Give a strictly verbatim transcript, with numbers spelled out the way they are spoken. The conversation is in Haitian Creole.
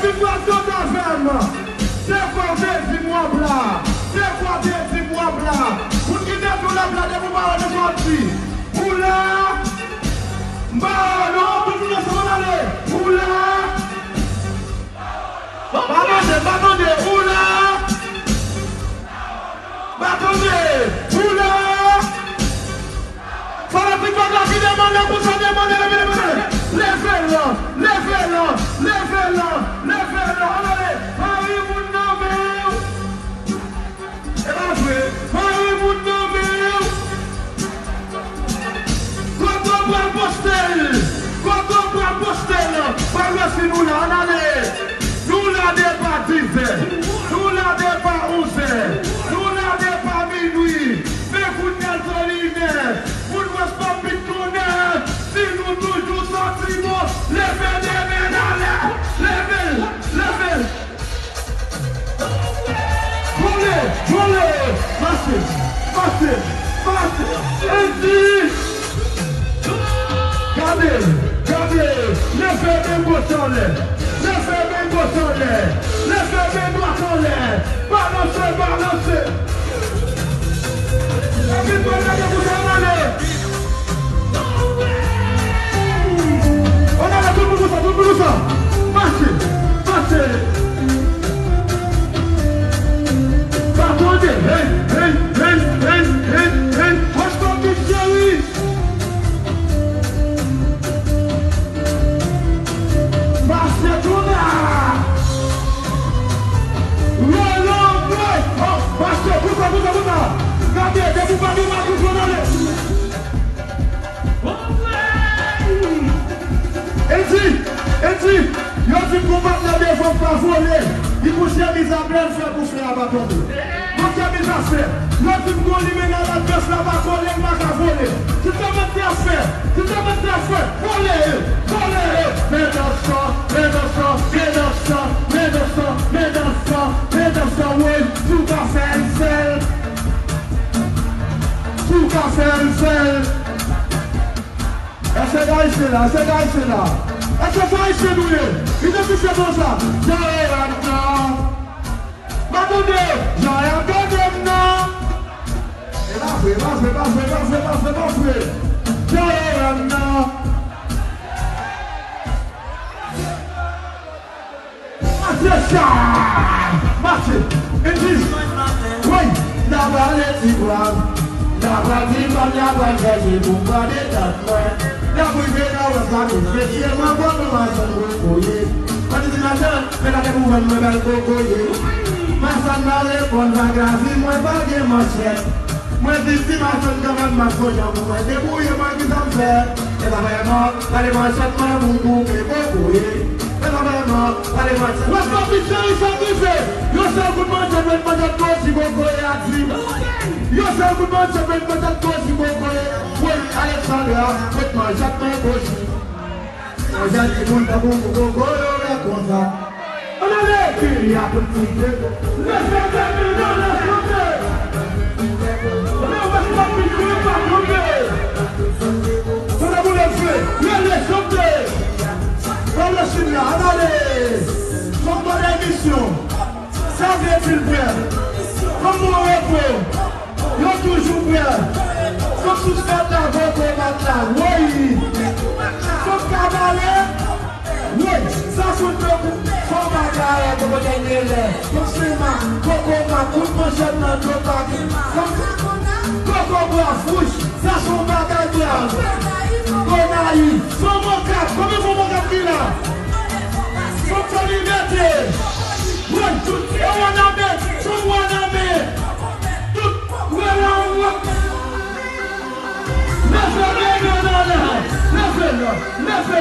Ki pral chante avè m? Se kwa w te di m w ap la? Se kwa w te di m w ap la? Moun ki te di w l ap la depi w pa wè nou sòti. Ou la? M pa wè w non, tout moun ansanm ale. Ou la? Pa tande, pa tande. Ou la? Pa tande. Ou la? Fanatik Bag la ki demande pou sa demande, leve, leve, leve. Leve l, leve l, leve l, leve l. Ann ale. Mari moun nan men w. E pa vre. Mari moun nan men w. Kote w pral poste l? Kote w pral poste l? Pral wè si nou la. Ann ale. Nou la depi dizè. Nou la depi onzè. Nou la depi minwi. Men kounye a l tò linè. Moun wès pa pit konnen. Si nou toujou santi bon, leve de men n ale. Leve l, leve l. Vole, vole, mache, mache, mache. Epi, gade, gade, leve men goch anlè, leve men goch anlè, leve men dwat anlè, balanse, balanse. Epi, gade pou sa, gade. Ann ale, tout moun konsa, tout moun konsa. Mache, mache. Pa tande, hey, hey, hey. Goch pa pit cheri. Mache kounye a. Rolo, rolo. Oh, mache, konsa, konsa, konsa. Gade, depi w pa gen makou, ann ale. Edi, Edi, yo di m gon patnè devan pa vole. Li gon chemiz a blan l fè pou frè a pa tonbe. Gon chemiz a fè. Yo di m gon limenna ladan l pa kole, l pa ka vole. Ki sa mèt la fè? Ki sa mèt la fè? Vole, vole. Men dans sa, men dans sa, men dans sa, men dans sa, men dans sa, men dans sa, woy. Tou ka fè l sèl. Tou ka fè l sèl. Èske se Ayisyen la? Èske se Ayisyen la? Èske se Ayisyen nou ye? Idantifye konsa. Jan yo wè m nan. Pa tande. Jan y ap gade m nan. E pa vre, pa vre, pa vre, pa vre, pa vre, pa vre. Jan yo wè m nan. Mache sa! Mache! Epi, woy! N a pale ti pwal, n a pral ti pwal, n a pral chèche pou m pran detant mwen. N a prive nan wè sa, mesye, mwen konn nou machann kokoye. Mwen di ti machann, men gade pou vann mwen bèl kokoye. Machann nan reponn, pa gravi, mwen pa gen manchèt. Mwen di ti machann kanmenm, m ap sonje pou mwen debouye mwen, ki sa m fè? E pa vrèman, pale manchèt mwen pou m koupe kokoye. E pa vrèman, pale manchèt. Wè pa pit cheri sa ki fè. Yon sèl kout manchèt, mwen manchèt kozi kokoye a di. Yon sèl kout manchèt, mwen manchèt kozi kokoye. Woy, Alexandra, kout manchèt mwen kozi. Manchèt ki moun tankou pou koko yo wè konsa. Ann ale! Kiri a tout ti de. Leve de men nan lè chante. Lè wè pa pit cheri pa tonbe. Fò n boule fè. Lè lè chante. Pale China, ann ale. Fòk pale misyon. Sa vle di l prè. Kòm bon repo. Yo toujou prè. Fòk sou fèt la, koko bat la. Woy. Fòk kabare. Woy. Sa sou tankou. Fò bagay, koko dènye lè. Fòk sema, koko ma, kout manchèt nan do pati. Fòk koko bwa fouch. Sa se yon bagay grav. Gonayiv, fò mokap, konbyen fò mokap ki la? Fò fò libète. Woy, tout, e waname, fò waname. Tout, wè la, wè. Leve, leve, leve, leve, leve, leve.